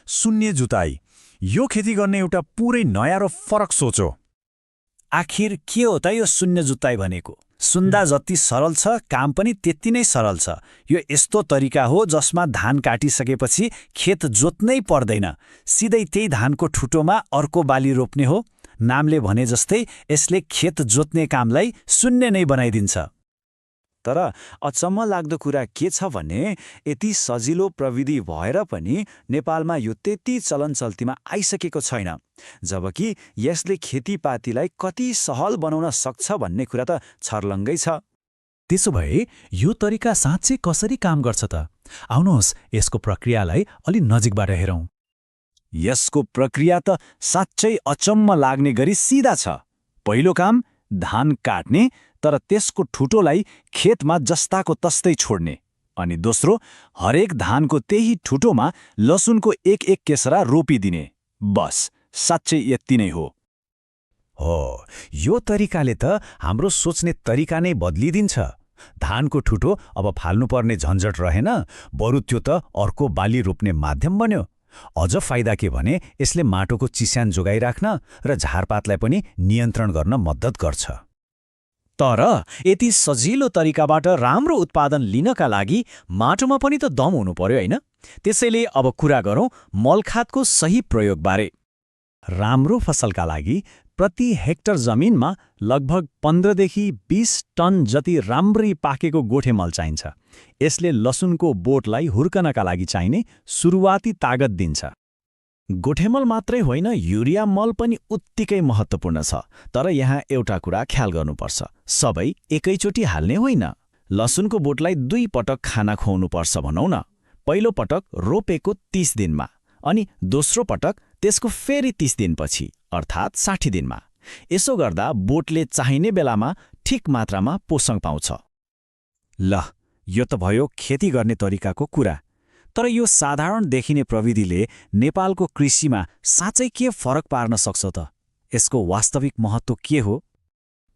शून्य जुताई। यो खेती गर्ने एउटा पुरै नयाँ र फरक सोच हो। आखिर के हो त यो शून्य जुताई भनेको? सुन्दा जति सरल छ, काम पनि त्यति नै सरल छ। यो यस्तो तरिका हो जसमा धान काटिसकेपछि खेत जोत्नै पर्दैन। सिधै त्यही धानको ठुटोमा अर्को बाली रोप्ने हो। नामले भने जस्तै यसले खेत जोत्ने कामलाई शून्य नै बनाइदिन्छ। तर अचम्म लाग्दो कुरा के छ भने यति सजिलो प्रविधि भएर पनि नेपालमा यो त्यति चलनचल्तीमा आइसकेको छैन। जबकि यसले खेतीपातीलाई कति सहल बनाउन सक्छ भन्ने कुरा त छर्लङ्गै छ। त्यसो भए यो तरिका साँच्चै कसरी काम गर्छ त? आउनुहोस् यसको प्रक्रियालाई अलि नजिकबाट हेरौँ। यसको प्रक्रिया त साँच्चै अचम्म लाग्ने गरी सिधा छ। पहिलो काम धान काट्ने, तर त्यसको ठुटोलाई खेतमा जस्ताको तस्तै छोड्ने। अनि दोस्रो, हरेक धानको त्यही ठुटोमा लसुनको एक एक केसरा रोपिदिने। बस साँच्चै यति नै हो। यो तरिकाले त हाम्रो सोच्ने तरिका नै बदलिदिन्छ। धानको ठुटो अब फाल्नुपर्ने झन्झट रहेन, बरु त्यो त अर्को बाली रोप्ने माध्यम बन्यो। अझ फाइदा के भने यसले माटोको चिस्यान जोगाइराख्न र झारपातलाई पनि नियन्त्रण गर्न मद्दत गर्छ। तर यति सजिलो तरिकाबाट राम्रो उत्पादन लिनका लागि माटोमा पनि त दम हुनु पर्यो, होइन? त्यसैले अब कुरा गरौँ मलखादको सही प्रयोगबारे। राम्रो फसलका लागि प्रति हेक्टर जमिनमा लगभग 15 देखि 20 टन जति राम्ररी पाकेको गोठे मल चाहिन्छ। यसले लसुनको बोटलाई हुर्कनका लागि चाहिने सुरुवाती तागत दिन्छ। गोठेमल मात्रै होइन, युरिया मल पनि उत्तिकै महत्त्वपूर्ण छ। तर यहाँ एउटा कुरा ख्याल गर्नुपर्छ, सबै एकैचोटि हाल्ने होइन। लसुनको बोटलाई 2 पटक खाना खुवाउनुपर्छ भनौँ न। पहिलो पटक रोपेको 30 दिनमा, अनि दोस्रो पटक त्यसको फेरि 30 दिनपछि, अर्थात् 60 दिनमा। यसो गर्दा बोटले चाहिने बेलामा ठिक मात्रामा पोषण पाउँछ। ल, यो त भयो खेती गर्ने तरिकाको कुरा। तर यो साधारण देखिने प्रविधिले नेपालको कृषिमा साँच्चै के फरक पार्न सक्छ त? यसको वास्तविक महत्त्व के हो?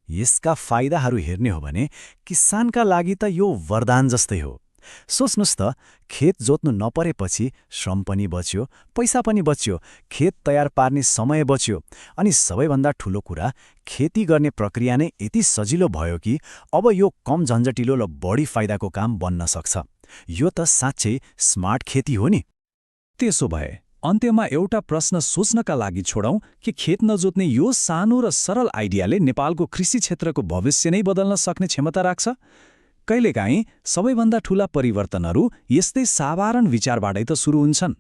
यसका फाइदाहरू हेर्ने हो भने किसानका लागि त यो वरदान जस्तै हो। सोच्नुस् त, खेत जोत्नु नपरेपछि श्रम पनि बच्यो, पैसा पनि बच्यो, खेत तयार पार्ने समय बच्यो, अनि सबैभन्दा ठूलो कुरा खेती गर्ने प्रक्रिया नै यति सजिलो भयो कि अब यो कम झन्झटिलो र बढी फाइदाको काम बन्न सक्छ। यो त साँच्चै स्मार्ट खेती हो नि। त्यसो भए अन्त्यमा एउटा प्रश्न सोच्नका लागि छोडौँ कि खेत नजोत्ने यो सानो र सरल आइडियाले नेपालको कृषि क्षेत्रको भविष्य नै बदल्न सक्ने क्षमता राख्छ? कहिलेकाहीँ सबैभन्दा ठूला परिवर्तनहरू यस्तै साधारण विचारबाटै त सुरु हुन्छन्।